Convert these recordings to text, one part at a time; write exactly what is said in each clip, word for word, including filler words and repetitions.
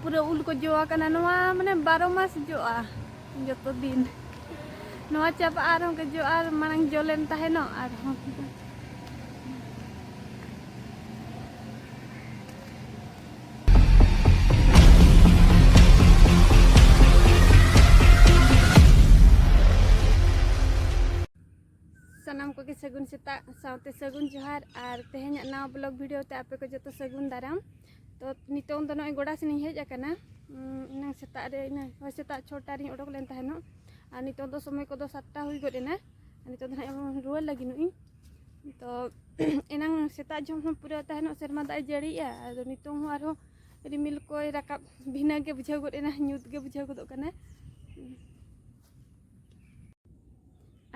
ᱯᱩᱨᱟᱹ ᱩᱞ ᱠᱚ ᱡᱚ ᱟᱠᱟᱱᱟ᱾ ᱱᱚᱣᱟ ᱢᱟᱱᱮ ᱵᱟᱨᱚ ᱢᱟᱥ ᱡᱚᱜᱼᱟ, ᱡᱚᱛᱚ ᱫᱤᱱ᱾ ᱱᱚᱣᱟ ᱪᱟᱵᱟᱜᱼᱟ, ᱟᱨᱦᱚᱸ ᱜᱮ ᱡᱚᱜᱼᱟ, ᱟᱨ ᱢᱟᱲᱟᱝ ᱡᱚ ᱞᱮᱱ ᱛᱟᱦᱮᱱᱚᱜ ᱟᱨᱦᱚᱸ᱾ ᱥᱟᱱᱟᱢ ᱠᱚᱜᱮ ᱥᱟᱹᱜᱩᱱ ᱥᱮᱛᱟᱜ ᱥᱟᱶᱛᱮ ᱥᱟᱹᱜᱩᱱ ᱡᱚᱦᱟᱨ᱾ ᱟᱨ ᱛᱮᱦᱮᱧᱟᱜ ᱱᱟᱣᱟ ᱵᱞᱚᱜ ᱵᱷᱤᱰᱤᱭᱳ ᱛᱮ ᱟᱯᱮ ᱠᱚ ᱡᱚᱛᱚ ᱥᱟᱹᱜᱩᱱ ᱫᱟᱨᱟᱢ᱾ ᱛᱚ, ᱱᱤᱛᱚᱝ ᱫᱚ ᱱᱚᱜᱼᱚᱭ ᱜᱚᱰᱟ ᱥᱮᱱᱤᱧ ᱦᱮᱡ ᱟᱠᱟᱱᱟ᱾ ᱩᱸ, ᱮᱱᱟᱝ ᱥᱮᱛᱟᱜ ᱨᱮ, ᱤᱱᱟᱹ ᱦᱳᱭ, ᱥᱮᱛᱟᱜ ᱪᱷᱚᱴᱟ ᱨᱤᱧ ᱚᱰᱚᱠ ᱞᱮᱱ ᱛᱟᱦᱮᱱᱚᱜ᱾ ᱟᱨ ᱱᱤᱛᱚᱝ ᱫᱚ ᱥᱚᱢᱚᱭ ᱠᱚᱫᱚ ᱥᱟᱛᱴᱟ ᱦᱩᱭ ᱜᱚᱫ ᱮᱱᱟ᱾ ᱟᱨ ᱱᱤᱛᱚᱝ ᱫᱚ ᱱᱟᱦᱟᱜ ᱨᱩᱣᱟᱹᱲ ᱞᱟᱹᱜᱤᱫ ᱱᱚᱜᱼᱤᱧ᱾ ᱛᱚ, ᱮᱱᱟᱝ ᱥᱮᱛᱟᱜ ᱡᱚᱠᱷᱚᱱ ᱦᱚᱸ ᱯᱩᱨᱟᱹ ᱛᱟᱦᱮᱱᱚᱜ ᱥᱮᱨᱢᱟ ᱫᱟᱜ ᱮ ᱡᱟᱹᱲᱤᱭᱮᱜᱼᱟ, ᱟᱫᱚ ᱱᱤᱛᱚᱝ ᱦᱚᱸ ᱟᱨᱦᱚᱸ ᱨᱤᱢᱤᱞ ᱠᱚᱭ ᱨᱟᱠᱟᱵ, ᱵᱷᱤᱱᱟᱹ ᱜᱮ ᱵᱩᱡᱷᱟᱹᱣ ᱜᱚᱫ ᱮᱱᱟ, ᱧᱩᱛ ᱜᱮ ᱵᱩᱡᱷᱟᱹᱣ ᱜᱚᱫᱚᱜ ᱠᱟᱱᱟ᱾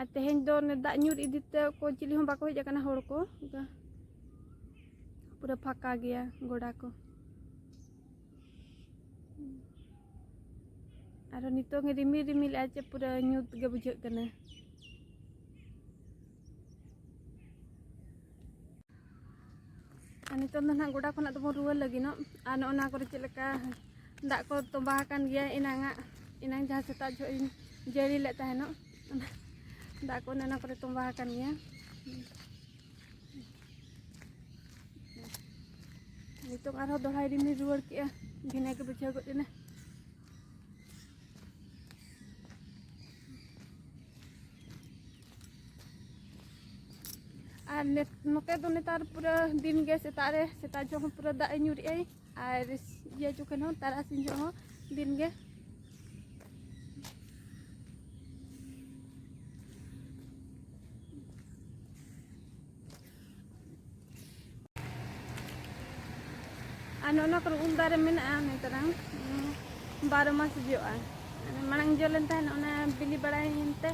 ᱟᱨ ᱛᱮᱦᱮᱧ ᱫᱚ ᱚᱱᱮ ᱫᱟᱜ ᱧᱩᱨ ᱤᱫᱤ ᱛᱮ ᱚᱠᱚᱭ ᱪᱤᱞᱤ ᱦᱚᱸ ᱵᱟᱠᱚ ᱦᱮᱡ ᱟᱠᱟᱱᱟ ᱦᱚᱲ ᱠᱚ᱾ ᱚᱱᱠᱟ ᱯᱩᱨᱟᱹ ᱯᱷᱟᱸᱠᱟ ᱜᱮᱭᱟ ᱜᱚᱰᱟ ᱠᱚ᱾ ᱟᱨᱚ ᱱᱤᱛᱚᱝ ᱮ ᱨᱤᱢᱤᱞ ᱨᱤᱢᱤᱞᱮᱜᱼᱟ, ᱪᱮ ᱯᱩᱨᱟᱹ ᱧᱩᱛ ᱜᱮ ᱵᱩᱡᱷᱟᱹᱜ ᱠᱟᱱᱟ᱾ ᱟᱨ ᱱᱤᱛᱚᱝ ᱫᱚ ᱱᱟᱦᱟᱜ ᱜᱚᱰᱟ ᱠᱷᱚᱱᱟᱜ ᱫᱚᱵᱚᱱ ᱨᱩᱣᱟᱹᱲ ᱞᱟᱹᱜᱤᱫᱚᱜ᱾ ᱟᱨ ᱱᱚᱜᱼᱚ ᱱᱚᱣᱟ ᱠᱚᱨᱮ ᱪᱮᱫ ᱞᱮᱠᱟ ᱫᱟᱜ ᱠᱚ ᱛᱚᱸᱵᱟ ᱟᱠᱟᱱ ᱜᱮᱭᱟ, ᱮᱱᱟᱝᱟᱜ, ᱮᱱᱟᱝ ᱡᱟᱦᱟᱸ ᱥᱮᱛᱟᱜ ᱡᱚᱦᱚᱜ ᱤᱧ ᱡᱟᱹᱲᱤ ᱞᱮᱫ ᱛᱟᱦᱮᱱᱚᱜ, ᱚᱱᱟ ᱫᱟᱜ ᱠᱚ ᱚᱱᱮ ᱚᱱᱟ ᱠᱚᱨᱮ ᱛᱚᱸᱵᱟ ᱟᱠᱟᱱ ᱜᱮᱭᱟ᱾ ᱱᱤᱛᱚᱝ ᱟᱨᱦᱚᱸ ᱫᱚᱦᱲᱟᱭ ᱨᱤᱢᱤᱞ ᱨᱩᱣᱟᱹᱲ ᱠᱮᱜᱼᱟ, ᱵᱷᱤᱱᱟᱹ ᱜᱮ ᱵᱩᱡᱷᱟᱹᱣ ᱜᱚᱫ ᱮᱱᱟ᱾ ᱟᱨ ᱱᱮ-, ᱱᱚᱛᱮ ᱫᱚ ᱱᱮᱛᱟᱨ ᱯᱩᱨᱟᱹ ᱫᱤᱱ ᱜᱮ ᱥᱮᱛᱟᱜ ᱨᱮ, ᱥᱮᱛᱟᱜ ᱡᱚᱠᱷᱚᱱ ᱯᱩᱨᱟᱹ ᱫᱟᱜ ᱮ ᱧᱩᱨᱮᱜᱼᱟᱭ, ᱟᱨ ᱤᱭᱟᱹ ᱡᱚᱠᱷᱚᱱ ᱦᱚᱸ, ᱛᱟᱨᱟᱥᱤᱧ ᱡᱚᱠᱷᱚᱱ ᱦᱚᱸ ᱫᱤᱱ ᱜᱮ᱾ ᱟᱨ ᱱᱚᱜᱼᱚ ᱱᱚᱣᱟ ᱠᱚᱨᱮ ᱩᱞ ᱫᱟᱨᱮ ᱢᱮᱱᱟᱜᱼᱟ, ᱱᱮᱛᱟᱨᱟᱝ, ᱩᱸ, ᱵᱟᱨᱚ ᱢᱟᱥ ᱡᱚᱜᱼᱟ᱾ ᱢᱟᱲᱟᱝ ᱡᱚ ᱞᱮᱱ ᱛᱟᱦᱮᱱ, ᱚᱱᱟ ᱵᱤᱞᱤ ᱵᱟᱲᱟᱭᱮᱱ ᱛᱮ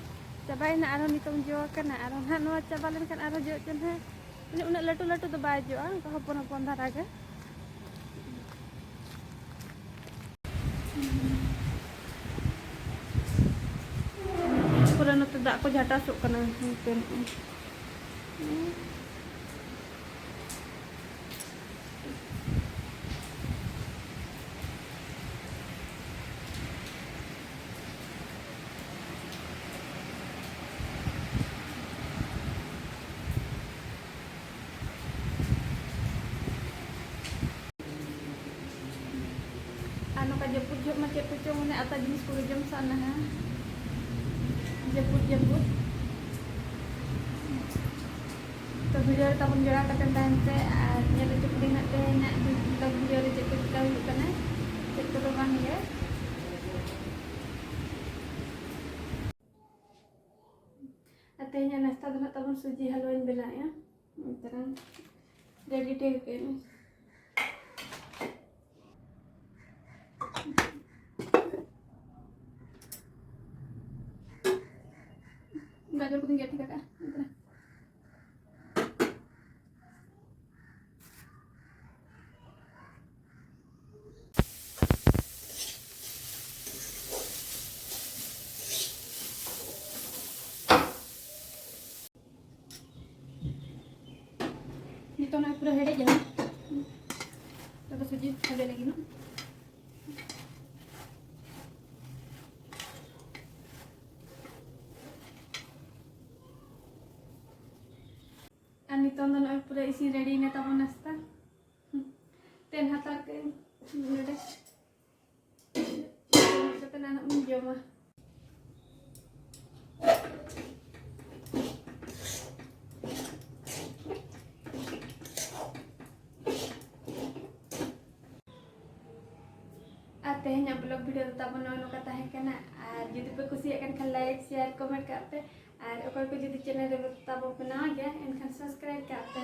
ᱪᱟᱵᱟᱭᱮᱱᱟ, ᱟᱨᱦᱚᱸ ᱱᱤᱛᱚᱝ ᱡᱚ ᱟᱠᱟᱱᱟ᱾ ᱟᱨᱦᱚᱸ ᱱᱟᱦᱟᱜ ᱱᱚᱣᱟ ᱪᱟᱵᱟ ᱞᱮᱱᱠᱷᱟᱱ ᱟᱨᱦᱚᱸ ᱡᱚᱜ ᱪᱚ ᱱᱟᱦᱟᱜ, ᱢᱟᱱᱮ ᱩᱱᱟᱹᱜ ᱞᱟᱹᱴᱩ ᱞᱟᱹᱴᱩ ᱫᱚ ᱵᱟᱭ ᱡᱚᱜᱼᱟ, ᱚᱱᱠᱟ ᱦᱚᱯᱚᱱ ᱦᱚᱯᱚᱱ ᱫᱷᱟᱨᱟ ᱜᱮ᱾ ᱯᱩᱨᱟᱹ ᱱᱚᱛᱮ ᱫᱟᱜ ᱠᱚ ᱡᱷᱟᱴᱟᱥᱚᱜ ᱠᱟᱱᱟ ᱱᱚᱛᱮ ᱱᱚᱜᱼᱚᱭ᱾ ᱟᱨ ᱱᱚᱝᱠᱟ ᱡᱟᱹᱯᱩᱫ ᱡᱚᱦᱚᱜ ᱢᱟ ᱪᱮᱫ ᱠᱚᱪᱚᱝ ᱢᱟᱱᱮ ᱟᱛᱟ ᱡᱤᱱᱤᱥ ᱠᱚᱜᱮ ᱡᱚᱢ ᱥᱟᱱᱟᱣᱟ᱾ ᱡᱟᱹᱯᱩᱫ ᱡᱟᱹᱯᱩᱫ᱾ ᱛᱚ video ᱨᱮ ᱛᱟᱵᱚᱱ ᱡᱚᱲᱟᱣ ᱠᱟᱛᱮ ᱛᱟᱦᱮᱱ ᱯᱮ ᱟᱨ ᱧᱮᱞ ᱦᱚᱪᱚ ᱯᱮ ᱱᱟᱜ ᱛᱮᱦᱮᱧᱟᱜ vlog video ᱨᱮ ᱪᱮᱫ ᱠᱚ ᱪᱤᱠᱟ ᱦᱩᱭᱩᱜ ᱠᱟᱱᱟ, ᱪᱮᱫ ᱠᱚᱫᱚ ᱵᱟᱝ ᱜᱮ᱾ ᱟᱨ ᱛᱮᱦᱮᱧᱟᱜ ᱱᱟᱥᱛᱟ ᱫᱚ ᱱᱟᱜ ᱛᱟᱵᱚᱱ ᱥᱩᱡᱤ ᱦᱟᱞᱣᱟᱧ ᱵᱮᱱᱟᱣᱮᱜᱼᱟ᱾ ᱛᱟᱨᱟᱝ ready ᱴᱷᱤᱠ ᱠᱟᱜᱼᱟᱹᱧ᱾ ᱜᱟᱡᱚᱨ ᱠᱚᱫᱚᱧ ᱜᱮᱫ ᱴᱷᱤᱠ ᱟᱠᱟᱜᱼᱟ᱾ ᱱᱤᱛᱚᱜ ᱱᱚᱜᱼᱚᱭ ᱯᱩᱨᱟᱹ ᱦᱮᱰᱮᱡ ᱮᱱᱟ᱾ ᱛᱚᱵᱮ ᱥᱩᱡᱤ ᱥᱟᱵᱮ ᱞᱟᱹᱜᱤᱫ ᱱᱚᱜ᱾ ᱟᱨ ᱱᱤᱛᱚᱝ ᱫᱚ ᱱᱚᱜᱼᱚᱭ ᱯᱩᱨᱟᱹ ᱤᱥᱤᱱ ready ᱮᱱᱟ ᱛᱟᱵᱚᱱ ᱱᱟᱥᱛᱟ᱾ ᱛᱮᱱ ᱦᱟᱛᱟᱲ ᱠᱟᱜ ᱟᱹᱧ ᱱᱚᱰᱮ᱾ ᱠᱟᱛᱮ ᱱᱟᱜ ᱵᱚᱱ ᱡᱚᱢᱟ᱾ ᱟᱨ ᱛᱮᱦᱮᱧᱟᱜ vlog video ᱫᱚ ᱛᱟᱵᱚᱱ ᱱᱚᱜᱼᱚ ᱱᱚᱝᱠᱟ ᱛᱟᱦᱮᱸ ᱠᱟᱱᱟ᱾ ᱟᱨ ᱡᱩᱫᱤ ᱯᱮ ᱠᱩᱥᱤᱭᱟᱜ ᱠᱟᱱ ᱠᱷᱟᱱ like, share, comment ᱠᱟᱜ ᱯᱮ᱾ ᱟᱨ ᱚᱠᱚᱭ ᱠᱚ ᱡᱩᱫᱤ channel ᱨᱮ ᱛᱟᱵᱚ ᱯᱮ ᱱᱟᱣᱟ ᱜᱮᱭᱟ, ᱮᱱᱠᱷᱟᱱ subscribe ᱠᱟᱜ ᱯᱮ᱾